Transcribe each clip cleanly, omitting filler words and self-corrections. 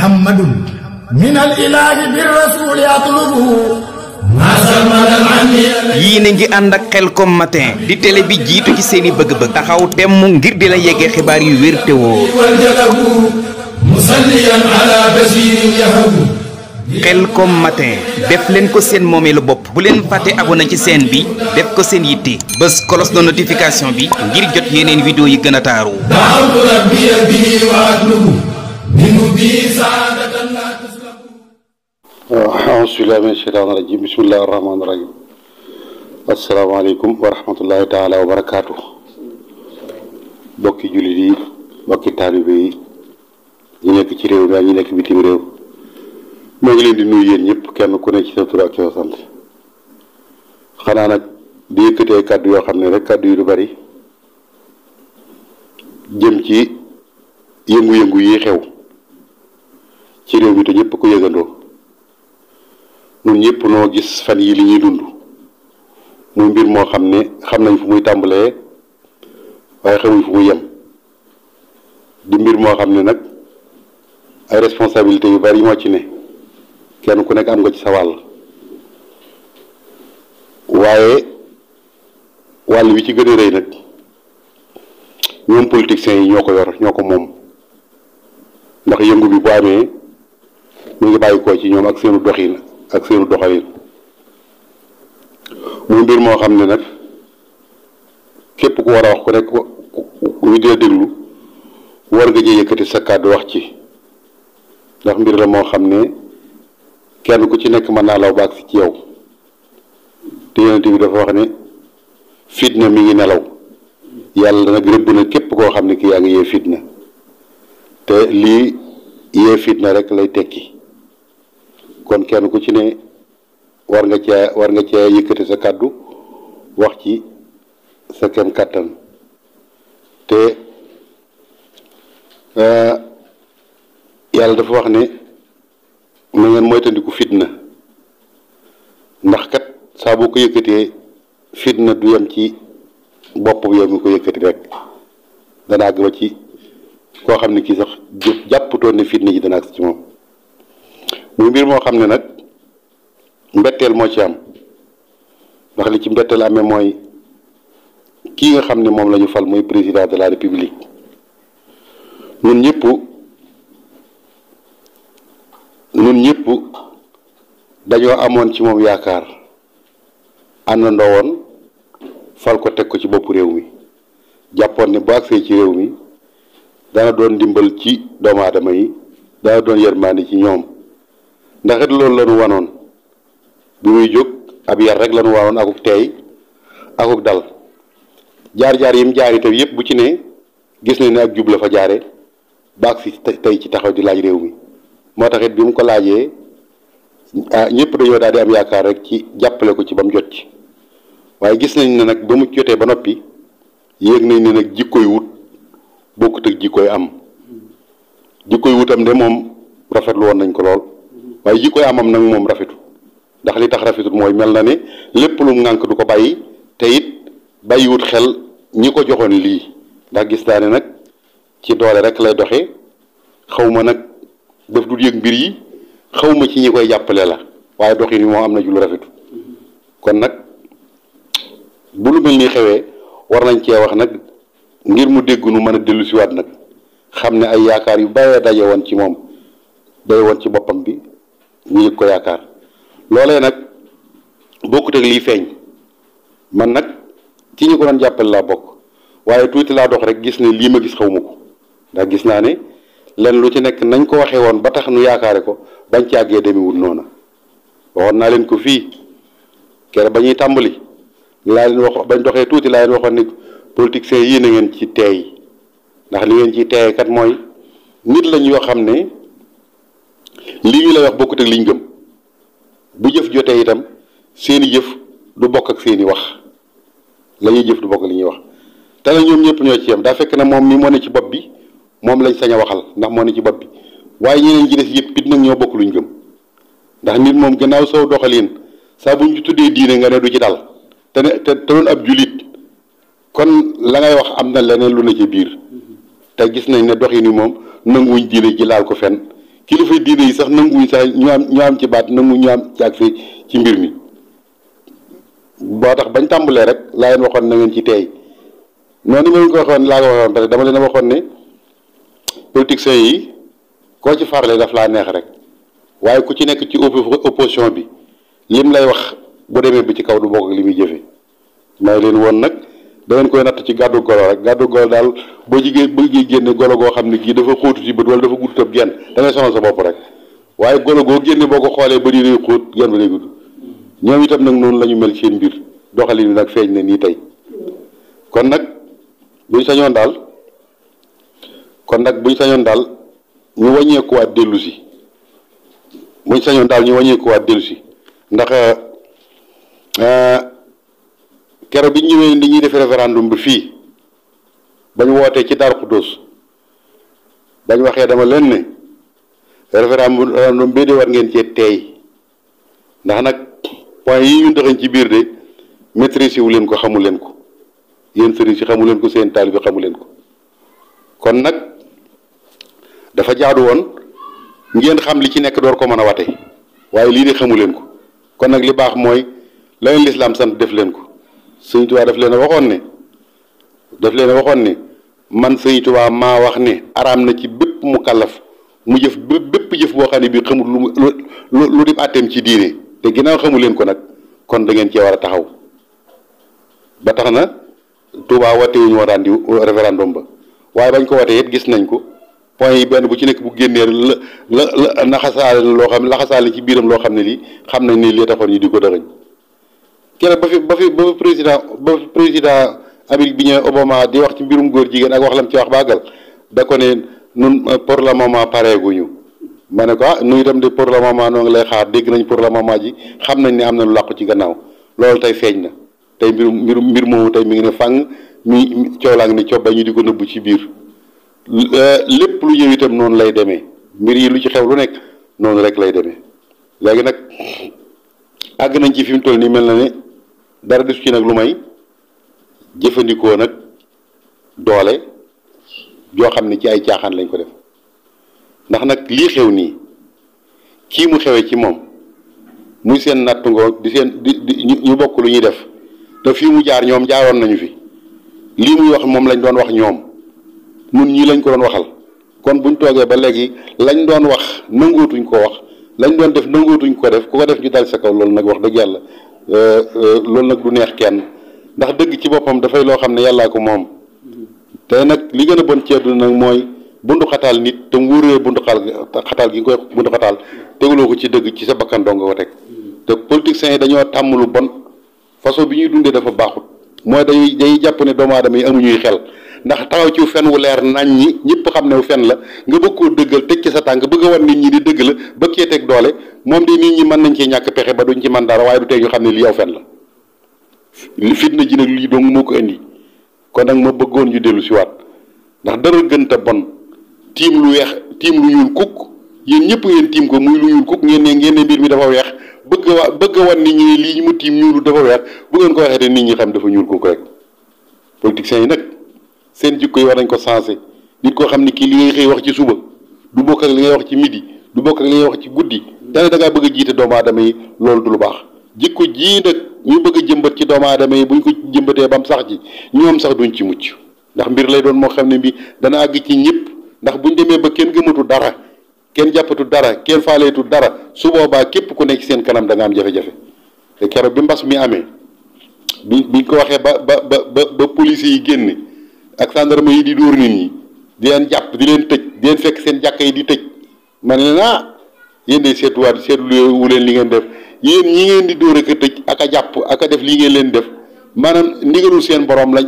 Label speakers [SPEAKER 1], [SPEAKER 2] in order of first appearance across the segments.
[SPEAKER 1] muhammadun min al ilahi bir rasul yatlubu
[SPEAKER 2] yii na ngi ànd ak Khelcom matin di télé bi jiitu ci seeni bëgg-bëgg taxaw temm ngir di la yeggee xibaar yu wér te wóor. Khelcom matin def leen ko seen moomeelu bopp bu leen fàtte abonné ci chaîne bi def ko seen yitte bës cloche de notification bi ngir jot yeneen vidéo yi gën a taaru.
[SPEAKER 3] auzu billaahi mina sheytaani rajiim bismillaahi rahmaani rahiim asalaamaaleykum wa rahmatullahi taala wa barakaatu. bokki jullit yi bokki taalibe yi ñi nekk ci réew mi ak ñi nekk bitim réew moo ngi leen di nuyu yéen ñëpp kenn ku ne ci sa tur ak sa sant xanaa nag di yëkkatee kàddu yoo xam ne rek kàddu yi du bari jëm ci yëngu-yëngu yi xew ci réew mi te ñëpp ko yëgandoo ñun ñëpp noo gis fan yi li ñuy dund muy mbir moo xam ne xam nañ fu muy tàmbalee waaye xamuñ fu muy yem di mbir moo xam ne nag ay responsabilité yu bari moo ci ne kenn ku nekk am nga ci sa wàll waaye wàll wi ci gën a rëy nag ñoom politiciens yi ñoo ko yor ñoo ko moom ndax yëngu bi bu amee mu ngi bàyyi ko ci ñoom ak seenu doxin ak seenu doxalin muy mbir moo xam ne nag képp ku war a wax ku nekk ñu dee déglu war nga jee yëkkati sa kàddu wax ci ndax mbir la moo xam ne kenn ku ci nekk mën naa law baag si ci yow te yonent bi dafa wax ne fitna mi ngi nelaw yàlla nag rëbb na képp koo xam ne ki yaa ngi yee fitna te lii yee fitna rek lay tekki kon kenn ku ci ne war nga cee yëkkati sa kàddu wax ci sa kem kàttan te yàlla dafa wax ne na ngeen moytandiku fitna ndax kat saa boo ko yëkkatee fitna du yem ci bopp bi yow mi ko yëkkati rek dana àgg ba ci koo xam ne kii sax jàpputoon ne fitna ji dana àgg ci moom muy mbir moo xam ne nag mbetteel moo ci am ndax li ci mbetteel amee mooy kii nga xam ne moom la ñu fal muy président de la république ñun ñëpp dañoo amoon ci moom yaakaar àndandoo woon fal ko teg ko ci boppu réew mi jàppoon ne bu agsee ci réew mi dana doon ndimbal ci doomu aadama yi dana doon yërmaande ci ñoom ndax it loolu la ñu wanoon bi muy jóg ab yar rek la ñu wanoon akuk teey akuk dal jaar-jaar yim jaar itam yëpp bu ci ne gis nañ ne ak jub la fa jaare baag si tey ci taxaw di laaj réew mi moo tax it bi mu ko laajee ñëpp dañoo daal di am yaakaar rek ci jàppale ko ci ba mu jot ci waaye gis nañ ne nag ba mu jotee ba noppi yéeg nañ ne nag jikkoy wut bokkut ak jikkoy am jikkoy wutam de moom rafetlu woon nañ ko lool waaye jikkoy amam nag moom rafetu ndax li tax rafetut mooy mel na ne lépp lu mu ŋànk du ko bàyyi te it bàyyiwut xel ñi ko joxoon lii ndax gis naa ne nag ci doole rek lay doxee xawma nag daf dul yëg mbir yi xawma ci ñi koy jàppale la waaye doxin yi moo am na ju lu rafetu kon nag bu lu mel ni xewee war nañ cee wax nag ngir mu dégg nu mën a dellu siwaat nag xam ne ay yaakaar yu bàyyee daje woon ci moom day woon ci boppam bi ñu yëg ko yaakaar loolee nag bokkut ak lii feeñ man nag ci ñi ko doon jàppale laa bokk waaye tuuti laa dox rek gis ne lii ma gis xaw ma ko ndax gis naa ne lenn lu ci nekk nañ ko waxee woon ba tax nu yaakaare ko bañ ci àggee demewul noona waxoon naa leen ko fii kere ba ñuy tàmbali laa leen wax bañ doxee tuuti laa leen waxoon ni politiciens yii na ngeen ci teey ndax li ngeen ci teey kat mooy nit lañ yoo xam ne lii ñu lay wax bokkut ak liñ gëm bu jëf jotee itam seeni jëf du bokk ak seeni wax la ñuy jëf du bokk li ñuy wax te la ñoom ñëpp ñoo ci yem daa fekk ne moom mi moo ne ci bopp bi moom lañ sañ a waxal ndax moo ne ci bopp bi waaye ñeneen ci des yëpp it nag ñoo bokk luñ gëm ndax nit moom gannaaw soo doxalin saa buñ ci tuddee diine nga ne du ci dal te doon ab julit kon la ngay wax am na leneen lu na ci biir te gis nañ ne doxin wi moom nanguwuñ diine ji laal ko fenn kilifa diine yi sax nanguwuñ sax ñu am ci baat nangu ñu am ci accès ci mbir mi boo tax bañ tàmbalee rek laa leen waxoon na ngeen ci teey noonu ma leen ko waxoon laa ko waxoon parce que dama leen a waxoon ne politiciens yi koo ci farle daf laa neex rek waaye ku ci nekk ci opposition bi lim lay wax bu demee bi ci kaw du bokk ak li muy jëfe may leen woon nag da ngeen koy natt ci gàddu golo rek gàddu golo daal boo jigéen bëggee génne golo goo xam ne gii dafa xóotu ci bët wala dafa gudd tëb genn da ngay sonal sa bopp rek waaye golo goo génne boo ko xoolee ba di day xóot genn ba day gudd ñoom itam nag noonu la ñu mel seen mbir doxalin bi nag feeñ na nii tey kon nag buñ sañoon daal ñu wàññeekuwaat dellu si buñ sañoon daal ñu wàññeekuwaat dellu si ndax keroog bi ñu ñëwee ni ñuy def référendum bi fii bañ wootee ci Darou Khoudoss bañ waxee dama leen ne référendum bii de war ngeen cee teey ndax nag point yi ñu dëxañ ci biir de maîtrise wu leen ko xamu leen ko yéen sëriñ si xamu leen ko seen taalibe bi xamu leen ko kon nag dafa jaadu woon ngeen xam li ci nekk door ko mën a wate waaye lii de xamu leen ko kon nag li baax mooy la leen lislaam sant def leen ko Sëñ Tuubaa daf leen a waxoon ne man Sëñ Tuubaa maa wax ne araam na ci bépp mu kàllaf mu jëf bépp jëf boo xam ne bii xamul lu di àtteem ci diine te ginnaaw xamu leen ko nag kon da ngeen cee war a taxaw ba tax na Tuubaa wate wu ñu waxtaan di référendum ba waaye bañ ko watee it gis nañ ko point yi benn bu ci nekk bu génnee la naxasaale loo xam laxasaale ci biiram loo xam ne lii xam nañ ne lii taxoon ñu di ko dëxëñ keroog ba fi président Amérique bi ñëwee Obama di wax ci mbirum góor jigéen ak wax lam ci wax bàggal da ko ne nun pour le moment pareeguñu ma ne ko nu itam de pour le moment noo ngi lay xaar dégg nañ pour le moment ji xam nañ ne am na lu làqu ci gannaaw loolu tey feeñ na tey mbir moomu tey mi ngi ne fàng mi coow laa ngi ne coob ba ñu di ko nëbbu ci biir lépp lu ñëw itam noonu lay demee mbir yi lu ci xew lu nekk noonu rek lay demee léegi nag àgg nañ ci fi mu toll nii mel na ne dara des ci nag lu may jëfandikoo nag doole joo xam ne ci ay caaxaan lañ ko def ndax nag lii xew nii kii mu xewee ci moom muy seen nattungoo di ñu bokk lu ñuy def te fii mu jaar ñoom jaaroon nañu fi lii muy wax moom lañ doon wax ñoom nun ñii lañ ko doon waxal kon buñ toogee ba léegi lañ doon wax nangootuñ ko wax lañ doon def nangootuñ ko def ku ko def ñu dal sa kaw loolu nag wax dëgg yàlla loolu nag du neex kenn ndax dëgg ci boppam dafay loo xam ne yàllaa ko moom te nag li gën a bon ci àdduna nag mooy bundu xataal nit te mu wóoree bundu xataal gi nga koy bundu xataal teguloo ko ci dëgg ci sa bakkan dong nga ko teg te politiciens yi dañoo tàmm lu bon façon bi ñuy dundee dafa baaxut mooy day jàpp ne doomu aadama yi amuñuy xel ndax taxaw ci fen wu leer nañ ñi ñëpp xam ne wu fen la nga bëgg koo dëggal teg ci sa tànk bëgg a wan nit ñi di dëgg la bëgg cee teg doole moom de nit ñi mën nañ cee ñàkk pexe ba duñ ci mën dara waaye du tey ñu xam ne li yow fen la fitna ji nag lii dong moo ko indi kon nag ma bëggoon ñu dellu si waat ndax dara gënta bon tiim lu weex tiim lu ñuul kukk yéen ñëpp ngeen tiim ko muy lu ñuul kukk ngeen ne mbir mi dafa weex bëgg a wan nit ñi lii mu tiim ñuulu dafa weex bu ngeen ko waxee te nit ñi xam dafa ñuul kukk rek politiciens yi nag seen jikko yi war nañ ko sensé nit koo xam ne kii li ngay xëy wax ci suba du bokk ak li ngay wax ci midi du bokk ak li ngay wax ci guddi dane da ngaa bëgg a jiite doomu aadama yi loolu du lu baax jikko jii nag ñu bëgg a jëmbat ci doomu aadama yi buñ ko jëmbatee ba mu sax ci ñoom sax duñ ci mucc ndax mbir lay doon moo xam ne bi dana àgg ci ñëpp ndax buñ demee ba kenn gëmatu dara kenn jàppatu dara kenn faaleetu dara su boobaa képp ku nekk seen kanam da nga am jafe-jafe te keroog bi mbas mi amee biñ ko waxee ba police yi génn ak gendarme yi di dóor nit ñi di leen jàpp di leen tëj di leen fekk seen jàkka yi di tëj man leen yéen de seetlu leen li ngeen def yéen ñi ngeen di dóor ak a tëj ak a jàpp ak a def li ngeen leen def maanaam ndigalul seen borom lañ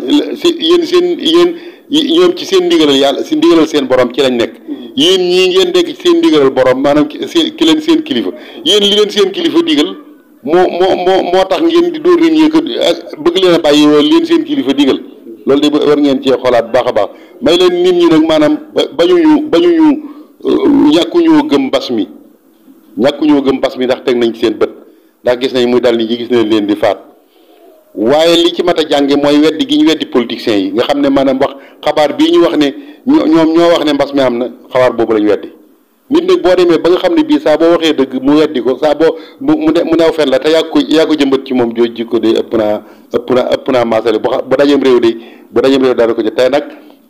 [SPEAKER 3] yéen ñoom ci seen ndigalal yàlla si ndigalal seen borom ci lañ nekk yéen ñii ngeen nekk ci seen ndigalal borom maanaam ki leen seen kilifa yéen li leen seen kilifa digal moo tax ngeen di dóor nit ñi bëgg leen a bàyyi leen seen kilifa digal loolu de war ngeen cee xoolaat baax a baax may leen nit ñi nag maanaam bañuñu ñàkkuñoo gëm mbas mi ndax teg nañ ci seen bët ndax gis nañ muy dal nit ñi gis nañ leen di faat waaye li ci mat a jànge mooy weddi gi ñu weddi politiciens yi nga xam ne maanaam wax xabaar bii ñu wax ne ñoom ñoo wax ne mbas mi am na xabaar boobu lañ weddi nit nag boo demee ba nga xam ne bii saa boo waxee dëgg mu weddi ko saa boo mu neew fen la te yaa ko jëmbat ci moom jooju jikko de ëpp naa maasale bu dajem réew daana ko ci tey nag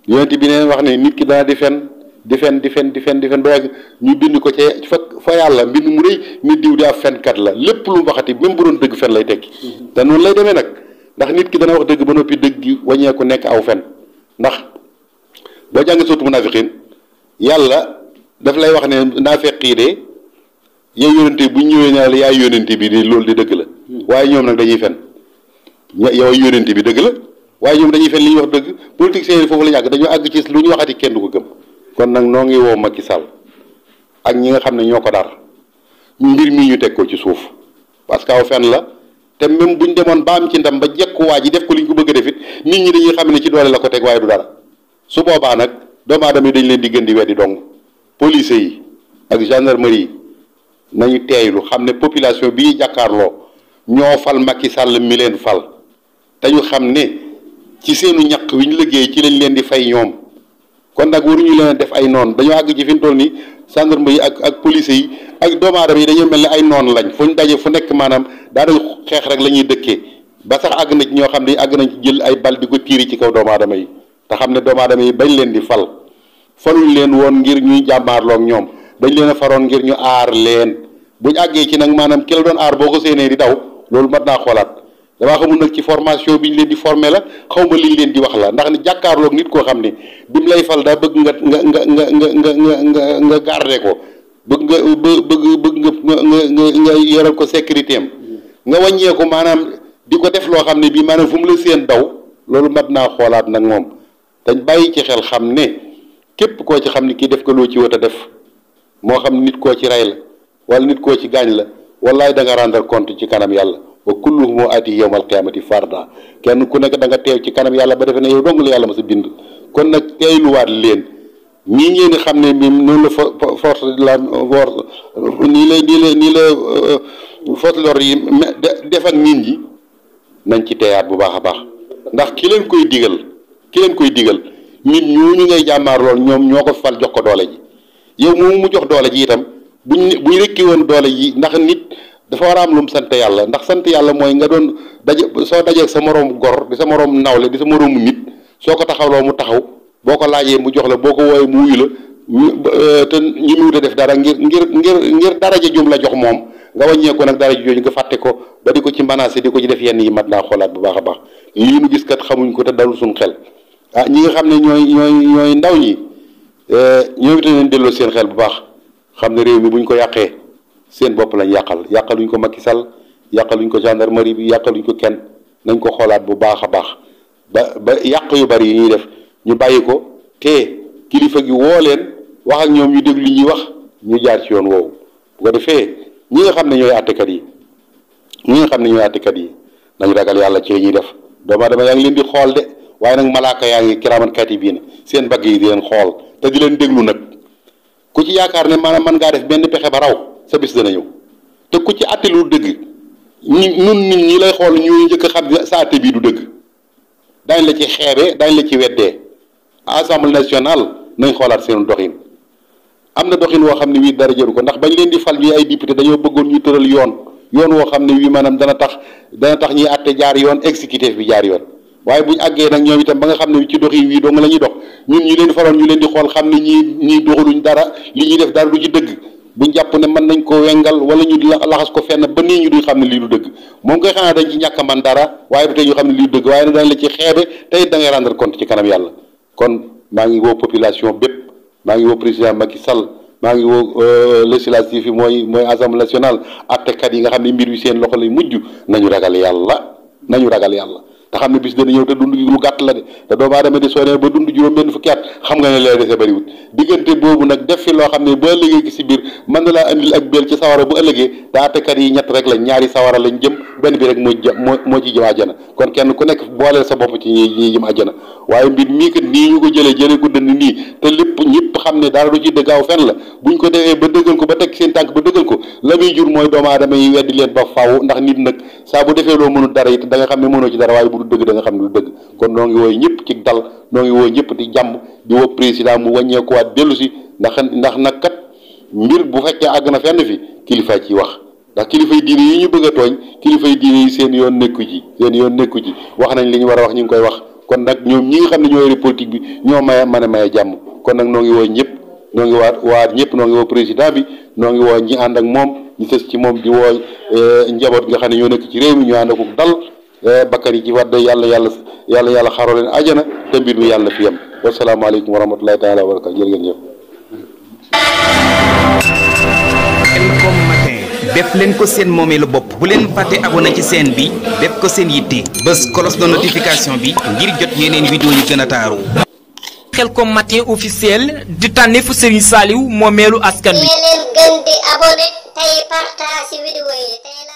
[SPEAKER 3] yonent bi neen wax ne nit ki dana di fen ba yàgg ñu bind ko ci fa yàlla mbind mu rëy nit diw di ab fenkat la lépp lu mu waxati même bu doon dëgg fen lay tekki te noonu lay demee nag ndax nit ki dana wax dëgg ba noppi dëgg gi wàññeeku nekk aw fen ndax boo jàngi surtout munaafiqiin yàlla daf lay wax ne naafeq yi de yow yónente bu ñëwee ne la yaay yónente bi de loolu di dëgg la waaye ñoom nag dañuy fen yow yónente bi dëgg la waaye ñoom dañuy fen li ñuy wax dëgg politiciens yi foofu la ñu àgg dañoo àgg ci lu ñu waxati kenn du ko gëm kon nag noo ngi woo Macky Sall ak ñi nga xam ne ñoo ko dar mbir mi ñu teg ko ci suuf parce que aw fen la te même buñ demoon ba am ci ndam ba jekku waa ji def ko li ñu ko bëgg a def it nit ñi dañuy xam ne ci doole la ko teg waaye du dara su boobaa nag doomu aadama yi dañ leen di gën di weddi dong police yi ak gendarmerie yi nañu teeylu xam ne population bi ñu jàkkaarloo ñoo fal Macky Sall mi leen fal te ñu xam ne ci seenu ñaq wi ñu liggéey ci lañ leen di fay ñoom kon nag waruñu leen a def ay noon dañoo àgg ci fi mu toll nii gendarmerie yi ak police yi ak doomu aadama yi dañoo mel ne ay noon lañ fu ñu daje fu nekk maanaam daanaka xeex rek la ñuy dëkkee ba sax àgg na ci ñoo xam ne àgg nañ ci jël ay bal di ko tiiri ci kaw doomu aadama yi te xam ne doomu aadama yi bañ leen di faluñ leen woon ngir ñuy jàmmaarloo ak ñoom dañ leen a faroon ngir ñu aar leen buñ àggee ci nag maanaam ki la doon aar boo ko séenee di daw loolu mat naa xoolaat damaa xamul nag ci formation bi ñu leen di formé la xaw ma liñ leen di wax la ndax ni jàkkaarloog nit koo xam ne bi mu lay fal daa bëgg nga garder ko bëgg nga yoral ko sécurité am nga wàññeeku maanaam di ko def loo xam ne bii maanaam fu mu la seen daw loolu mat naa xoolaat nag moom dañ bàyyi ci xel xam ne képp koo ci xam ne kii def ko loo ci wët a def moo xam nit koo ci rey la wala nit koo ci gaañ la wallaay da nga rendre compte ci kanam yàlla wa kulluhum aati yawmal qiyaamati farda kenn ku nekk da nga teew ci kanam yàlla ba defe ne yow dong la yàlla ma sa bind kon nag teeyluwaat leen ñii ngeen xam ne mi noonu la force de la force nii la force de l'ordre yi def ak nit ñi nañ ci teeyaat bu baax a baax ndax ki leen koy digal nit ñooñu ngay jàmmaar lool ñoom ñoo ko fal jox ko doole ji yow moomu mu jox doole ji itam buñ rekki woon doole ji ndax nit dafa war a am lu mu sant yàlla ndax sant yàlla mooy nga doon soo dajeeg sa moroom gor di sa moroom nawle di sa moroomu nit soo ko taxawloo mu taxaw boo ko laajee mu jox la boo ko wooyee mu wuyu la te ñi mu wut a def dara ngir daraja jum la jox moom nga wàññeeku nag daraja jooju nga fàtte ko ba di ko ci menacé di ko ci def yenn yi mat naa xoolaat bu baax a baax lii nu gis kat xamuñ ko te dalul suñu xel ñi nga xam ne ñooy ndaw ñi ñoom itam leen delloo seen xel bu baax xam ne réew mi buñ ko yàqee seen bopp lañ yàqaluñ ko Macky Sall yàqaluñ ko gendarmerie bi yàqaluñ ko kenn nañ ko xoolaat bu baax a baax ba yàq yu bari yi ñuy def ñu bàyyi ko te kilifa gi woo leen wax ak ñoom ñu déglu li ñuy wax ñu jaar ci yoon woowu bu ko defee ñi nga xam ne ñooy àttekat yi nañu ragal yàlla ci li ñuy def doomu aadama yaa ngi leen di xool de waaye nag malaaka yaa ngi kiraaman kaatibiin seen bagg yi di leen xool te di leen déglu nag ku ci yaakaar ne maanaam mën ngaa def benn pexe ba raw sa bis dana ñëw te ku ci àtte lu dëgg nun nit ñi lay xool ñuy njëkk a xam ne sa àtte bii du dëgg daañ la ci xeebe daañ la ci weddee assemblée nationale nañ xoolaat seen doxin am na doxin woo xam ne wii dara jëru ko ndax bañ leen di fal ñuy ay député dañoo bëggoon ñu tëral yoon woo xam ne wii maanaam dana tax ñuy àtte jaar yoon exécutif bi jaar yoon waaye buñ àggee nag ñoom itam ba nga xam ne ci doxin wii dong la ñuy dox ñun ñi leen faroon ñu leen di xool xam ne ñii doxaluñ dara li ñuy def dara du ci dëgg buñ jàpp ne mën nañ ko wengal wala ñu laxas ko fenn ba nii ñu duñ xam ne lii du dëgg moom koy xanaa dañ ci ñàkk man dara waaye du tey ñu xam ne lii du dëgg waaye nag dañ la ci xeebe tey da ngay rendre compte ci kanam yàlla kon maa ngi woo population bépp maa ngi woo président Macky Sall maa ngi woo législatif yi mooy assemblée nationale attekat yi nga xam ne mbir wi seen loxo lay mujj nañu ragal yàlla te xam ne bis dana ñëw te dund gi lu gàtt la de te doomu aadama di soo nee ba dund juróom benn fukki at xam nga ne lay dese bëriwut diggante boobu nag def fi loo xam ne bu ëllëgee gi si biir mën na laa andil ak béel ci sawara bu ëllëgee te àttekat yi ñett rek lañ ñaari sawara lañ jëm benn bi rek moo ci jëm àjjana kon kenn ku nekk booleel sa bopp ci ñi jëm àjjana waaye mbir mii kat nii ñu ko jëlee ko dënd nii te lépp ñëpp xam ne dara du ci dëggaaw fenn la buñ ko defee ba dëggal ko ba teg seen tànk ba dëggal ko la muy jur mooy doomu aadama yi weddi leen ba faaw ndax nit nag saa bu defee loo mënul dara it da nga xam ne mënoo ci dara waaye bu du dëgg da nga xam ne du dëgg kon noo ngi woo ñëpp ci dal noo ngi woo ñëpp di jàmm di woo président mu wàññeekuwaat dellu si ndax nag kat mbir bu fekkee àgg na fenn fi kilifa ci wax ndax kilifay diine yi ñu bëgg a tooñ kilifay diine yi seen yoon nekku ci wax nañ li ñu war a wax ñu ngi koy wax kon nag ñoom ñi nga xam ne ñoo yore politique bi ñoo mën a maye jàmm kon nag noo ngi woo ñëpp noo ngi waat ñëpp noo ngi woo président bi noo ngi woo ñi ànd ak moom ñu sës ci moom di woo njaboot nga xam ne ñoo nekk ci réew mi ñu ànd ak dal bakkan yi ci wadd yàlla xaroo leen ajana te mbir mi yàlla na fi yem wasalaamaaleykum wa rahmatulahi taala wa barakatu jërë ngeen jëf.
[SPEAKER 2] Khelcom matin def leen ko seen moomeelu bopp bu leen fàtte abonné ci chaîne bi def ko seen yitte bës cloche de notification bi ngir jot yeneen vidéo yu gën a taaru.
[SPEAKER 4] Khelcom matin officiel di tànneefu Serigne Saliou moomeelu askan wi.
[SPEAKER 5] leen gën di abonné tey partage vidéo yi.